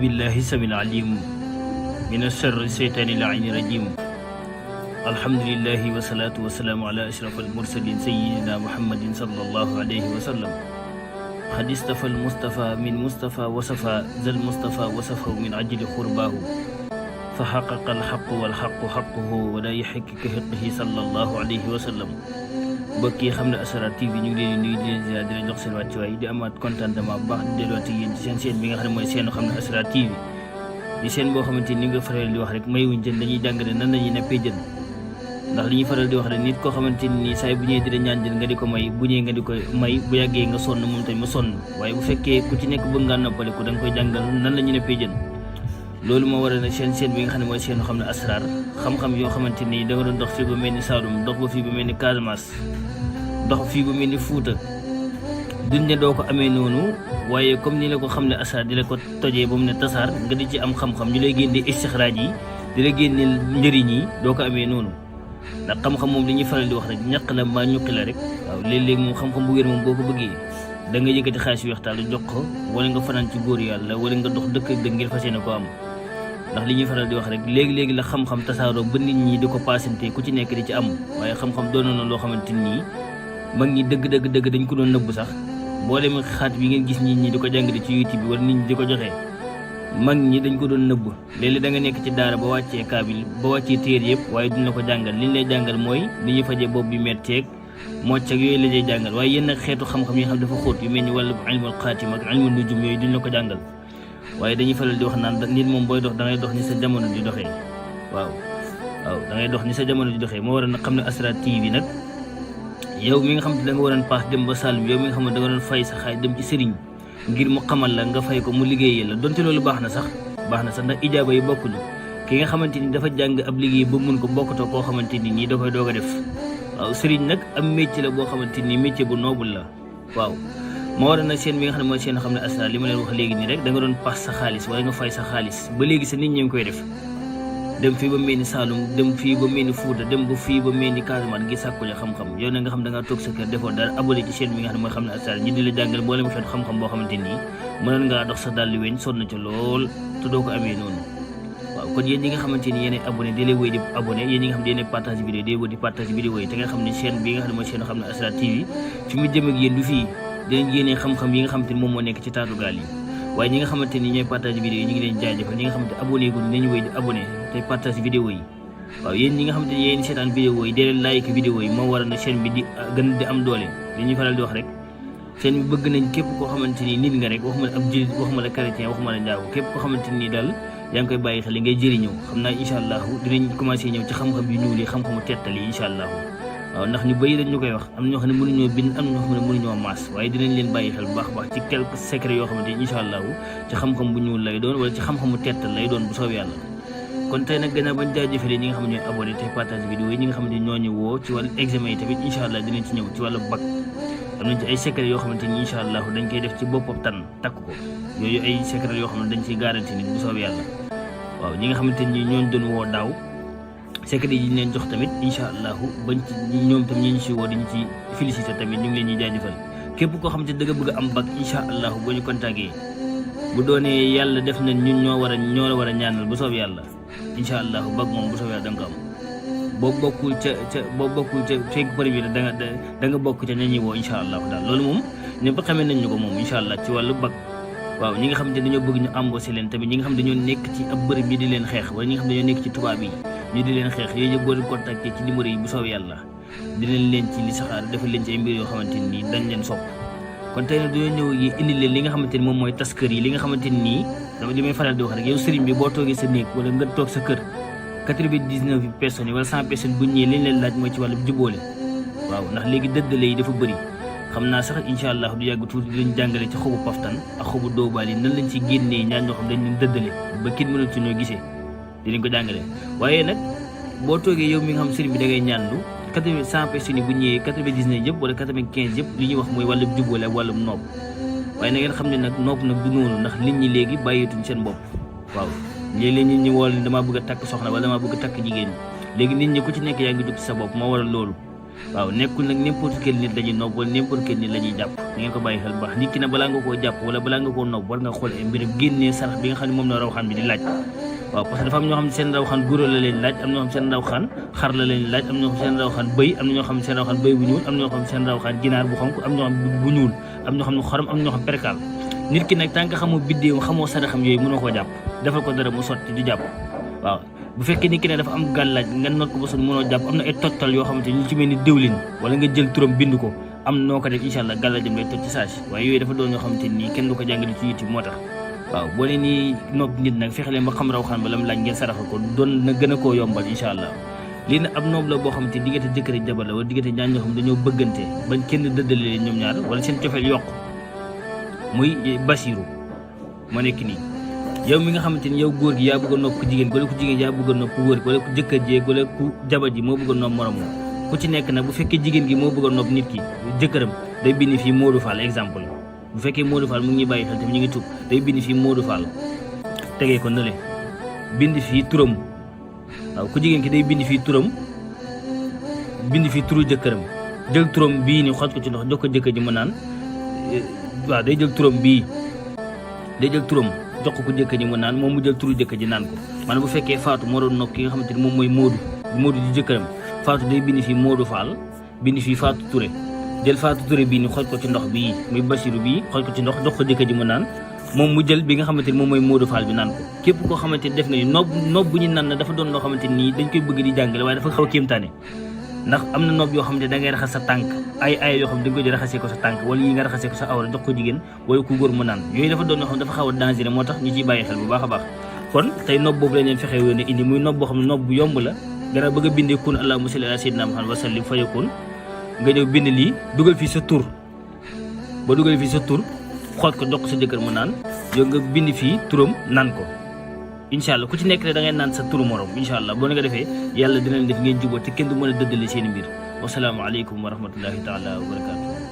بالله السميع العليم من الشر الشيطان اللعين الرجيم. الحمد لله والصلاة والسلام على أشرف المرسلين سيدنا محمد صلى الله عليه وسلم. قد اصطفى المصطفى من مصطفى وصفى ذا المصطفى وصفه من أجل قرباه فحقق الحق والحق حقه ولا يحق كحقه صلى الله عليه وسلم. mbokk yi xam ne Asrar TV ñu ngi leen di nuyu di leen ziar di leen jox seen wàccuwaay di amaat contentement bu baax di delluwaat ak yéen ci seen chaîne bi nga xam ne mooy seenu xam ne Asrar TV di chaîne boo xamante ni nga faral di wax rek mayuñ jën dañuy jàngale nan lañuy neppee jën ndax li ñuy faral di wax rek nit koo xamante ni saay bu ñëwee di la ñaan jën nga di ko may bu ñëwee nga di ko may bu yàggee nga sonn moom tamit mu sonn waaye bu fekkee ku ci nekk bëgg ngaa noppaliku da nga koy jàngal nan la ñuy neppee jën loolu moo waral nag chaîne bi nga xam ne mooy seenu xam ne Asrar xam-xam yoo xamante ni da nga doon dox fii ba mel ni Saloum dox ba fii ba mel ni Casamance dox fii ba mel ni Fuuta duñ ne doo ko amee noonu waaye comme ni la ko xam ne Asrar di la ko tojee ba mu ne tasaar nga di ci am xam-xam ñu lay génne istixraaj yi di la génne njëriñ yi doo ko amee noonu ndax xam-xam moom li ñuy faral di wax rek ñaq la mbaa ñuqi la rek waaw léeg-léeg moom xam-xam bu wér moom boo ko bëggee da nga yëkkati xaalis yu waxtaan jox ko wala nga fanaan ci góor yàlla wala nga dox dëkk ak dëkk ngir fas yéene ko am ndax li ñuy faral di wax rek léegi-léegi la xam-xam tasaaroo ba nit ñi di ko paasante ku ci nekk di ci am waaye xam-xam doonoon na loo xamante nii mag ñi dëgg dañ ko doon nëbb sax mboolem xaat bi ngeen gis nit ñi di ko jàngale ci YouTube bi wala nit ñi di ko joxe mag ñi dañ ko doon nëbb léeg-léeg da nga nekk ci daara ba wàccee kaabil ba wàccee téer yëpp waaye duñ la ko jàngal liñ lay jàngal mooy ni ñuy fajee bopp bi metteeg mocc ak yooyu la lay jàngal waaye yenn xeetu xam-xam yi nga xam dafa xóot yu mel ni wàllu ilmul xaatim ak ilmul nujum yooyu duñ la ko jàngal waaye dañuy faral di wax naan nit moom booy dox da ngay dox ni sa jamono di doxee waaw da ngay dox ni sa jamono di doxee moo waral nag xam ne Asrar TV nag yow mi nga xam ne da nga waroon paas dem ba Saloum yow mi nga xam ne da nga doon fay sa xaay dem ci sëriñ ngir mu xamal la nga fay ko mu liggéeyee la donte loolu baax na sax ndax ijaaba yi bokkuñu ki nga xamante ni dafa jàng ab liggéey ba mun ko bokkatoo koo xamante ni nii da koy doog a def waaw sëriñ nag am métier la boo xamante ni métier bu noble la waaw moo waral nag seen bi nga xam ne mooy seen xam ne Asrar li ma leen wax léegi nii rek da nga doon paas sa xaalis wala nga fay sa xaalis ba léegi sa nit ñi ngi koy def dem fii ba mel ni Saloum dem fii ba mel ni Fuuta dem ba fii ba mel ni Casamance ngir sàkku ja xam-xam yow na nga xam da ngaa toog sa kër defoo dara abonné ci chaîne bi nga xam ne mooy xam ne Asrar ñi di la jàngal mboolem xeetu xam-xam boo xamante nii mënoon ngaa dox sa dàlli weñ sonn ca lool te doo ko amee noonu waaw kon yéen ñi nga xamante ni yéenay abonné di lay wéy di abonné yéen ñi nga xam ne yéenay partage vidéo di wéy di partage vidéo yi te nga xam ne chaîne bi nga xam ne mooy chaîne xam ne Asrar TV fi mu jëm ak yéen du fii dinañ génnee xam-xam yi nga xamante ni moom moo nekk ci taatu gaal yi waaye ñi nga xamante ni ñooy partage vidéo yi ñu ngi leen jaajëfal ñi nga xamante abonné gu nañu wéy di abonné tey partage vidéo yi waaw yéen ñi nga xamante ni yéen seetaan vidéo yi dee leen like vidéo yi moo waral na chaîne bi di gën di am doole li ñuy faral di wax rek chaîne bi bëgg nañ képp koo xamante ni nit nga rek waxuma la ab jullit waxuma la chrétien waxuma la njaago képp koo xamante ni daal yaa ngi koy bàyyi xel li ngay jëriñoo xam naa incha allahu dinañ commencé ñëw ci xam-xam yu ñuul yi xam-xamu tettal yi incha allahu waaw ndax ñu bëri dañ ñu koy wax am na ñoo xam ne mënuñoo bind am na ñoo xam ne mënuñoo maas waaye dinañ leen bàyyi xel bu baax baax ci quelques secrets yoo xamante ni incha allahu ci xam-xam bu ñuul lay doon wala ci xam-xamu tettal lay doon bu soobee yàlla kon tey nag gannaaw bañ jaajëfalee ñi nga xam ne ñooy abonné tey partage vidéo yi ñi nga xam ne ñoo ñu woo ci wàllu examen yi tamit incha allah dinañ ci ñëw ci wàllu bac am nañ ci ay secrets yoo xamante ni incha allahu dañ koy def ci boppam tan takk ko yooyu ay secrets yoo xam ne dañ ciy garanti nit bu soobee yàlla waaw ñi nga xamante ni ñooñu doon woo daaw secret yi ñu leen jox tamit incha allahu bañ ci ñoom tam ñi ñu si woo dañu ci félicité tamit ñu ngi leen ñuy jaajëfal képp koo xam te da nga bëgg am bac incha allahu boo ñu contacté bu doonee yàlla def na ñun ñoo la war a ñaanal bu soob yàlla incha allahu bac moom bu soob yàlla da nga ko am boo bokkul ca fekk premier da nga bokk ca ñañuy woo incha allahu daal loolu moom ñëpp xamee nañ ñu ko moom incha allah ci wàllu bac waaw ñi nga xam ne dañoo bëgg ñu embauché leen tamit ñi nga xam ne dañoo nekk ci ab bërëb bi di leen xeex wala ñi nga xam ne dañoo nekk ci tubaab yi ñu di leen xeex yooyu yëpp boo leen contacté ci numéro yi bu soobee yàlla dinañ leen ci li saxaar defal leen ci ay mbir yoo xamante ni dañ leen sopp kon tey nag dañoo ñëw yi indi leen li nga xamante ni moom mooy tas kër yi li nga xamante ni dama li may faral di wax rek yow sëriñ bi boo toogee sa néeg wala nga toog sa kër 99 personnes yi wala 100 personnes bu ñëwee liñ leen laaj mooy ci wàllu jubóole waaw ndax léegi dëddale yi dafa bëri xam naa sax incha allah du yàgg tuuti dinañ jàngale ci xobu paftan ak xobu doobaal yi nan lañ ci génnee ñaar ñoo xam dañ leen dëddale ba kenn mënatu ñoo gisee dinañ ko jàngale waaye nag boo toogee yow mi nga xam sëriñ bi da ngay ñaanlu 100 personnes yi bu ñëwee 99 yëpp wala 95 yëpp li ñuy wax mooy wàllum jubóole ak wàllum noob waaye na ngeen xam ne nag noob nag du noonu ndax nit ñi léegi bàyyeetuñ seen bopp waaw léeg-léeg nit ñi wool ne damaa bëgg a takk soxna wala damaa bëgg a takk jigéen léegi nit ñi ku ci nekk yaa ngi dugg ci sa bopp moo waral loolu waaw nekkul nag n'importe quel nit la ñuy nopp wala n'importe quel nit la ñuy jàpp da ngeen ko bàyyi xel baax nit ki nag balaa nga koo jàpp wala balaa nga koo nopp war nga xool ay mbiram génnee sarax bi nga xam ne moom la rawxaan bi di laaj waaw parce que dafa am ñoo xam ne seen rawxaan guro la leen laaj am ñoo xam seen rawxaan xar la leen laaj am ñoo xam seen rawxaan bëy am na ñoo xam seen rawxaan bëy bu ñuul am ñoo xam seen rawxaan ginaar bu xonk am ñoo xam bu ñuul am ñoo xam ne xorom am ñoo xam perkaal nit ki nag tant que xamoo biddéew xamoo saraxam yooyu mënoo koo jàpp defal ko dara mu sotti du jàpp waaw bu fekkee nit ki ne dafa am gàllaaj nga not ko ba son mënoo jàpp am na ay tottal yoo xamante ñu ci mel ni diwlin wala nga jël turam bind ko am noo ko def incha allah gàllaajam lay toj ci saasi waaye yooyu dafa doon ñoo xamante nii kenn du ko jàng di ci yitti moo tax waaw boo leen ni nopp nit nag fexe leen ba xam rawxaan ba lam laaj ngeen saraxa ko doon na gën a koo yombal incha allah lii nag ab noob la boo xamante diggante jëkkër ak jabar la wala diggante ñaar ñoo xam dañoo bëggante bañ kenn dëddale leen ñoom ñaar wala seen cofeel yokk muy Basiru moo nekk nii yow mi nga xamante ni yow góor gi yaa bëgg a nopp ku jigéen wala ku jigéen yaa bëgg a nopp ku góor gi wala ku jëkkër ji wala ku jabar ji moo bëgg a nopp moroom ku ci nekk nag bu fekkee jigéen gi moo bëgg a nopp nit ki jëkkëram day bind fii Modou Fall exemple bu fekkee Modou Fall mu ngi bàyyi xel tamit ñu ngi tub day bind fii Modou Fall tegee ko nële bind fii turam waaw ku jigéen ki day bind fii turam bind fii turu jëkkëram jël turam bii ni xoj ko ci ndox jox ko jëkkër ji mu naan waaw day jël turam bii day jël turam jox ko jëkkër ji mu naan moom mu jël turu jëkkër ji naan ko maanaam bu fekkee Fatou moo doon nopp ki nga xamante ni moom mooy Modou di jëkkëram Fatou day bind fii Modou Fall bind fii Fatou Touré jël Fatou Touré bii ni xooj ko ci ndox bii muy Basiru bii xooj ko ci ndox jox ko jëkkër ji mu naan moom mu jël bi nga xamante ni moom mooy Modou Fall bi naan ko képp koo xamante ni def nga ni nopp bu ñu naan na dafa doon loo xamante nii dañ koy bëgg di jàngale waaye dafa xaw a kéemtaane ndax am na nopp yoo xamante da ngay raxas sa tànk ay yoo xam ne da nga koy raxasee ko sa tànk wala yi nga raxasee ko sa awra jox ko jigéen wala ku góor mu naan yooyu dafa doon loo xam ne dafa xaw a dangereux moo tax ñu ciy bàyyi xel bu baax a baax kon tey nopp boobu lañ leen fexe woon indi muy nopp boo xam ne nopp bu yomb la gannaaw bëgg a bindee kun allahumma salli ala sayyidina Muhammad wa sallim fa yakun nga ñëw bind lii dugal fii sa tur ba dugal fii sa tur xool ko jox ko sa jëkkër mu naan yow nga bind fii turam naan ko incha allah ku ci nekk rek da ngay naan sa turu morom incha allah boo nga defee yàlla dina leen def ngeen jubóo te kenn du mën a dëddale seen mbir wasalaamaaleykum wa rahmatullahi taala wa barakaatu.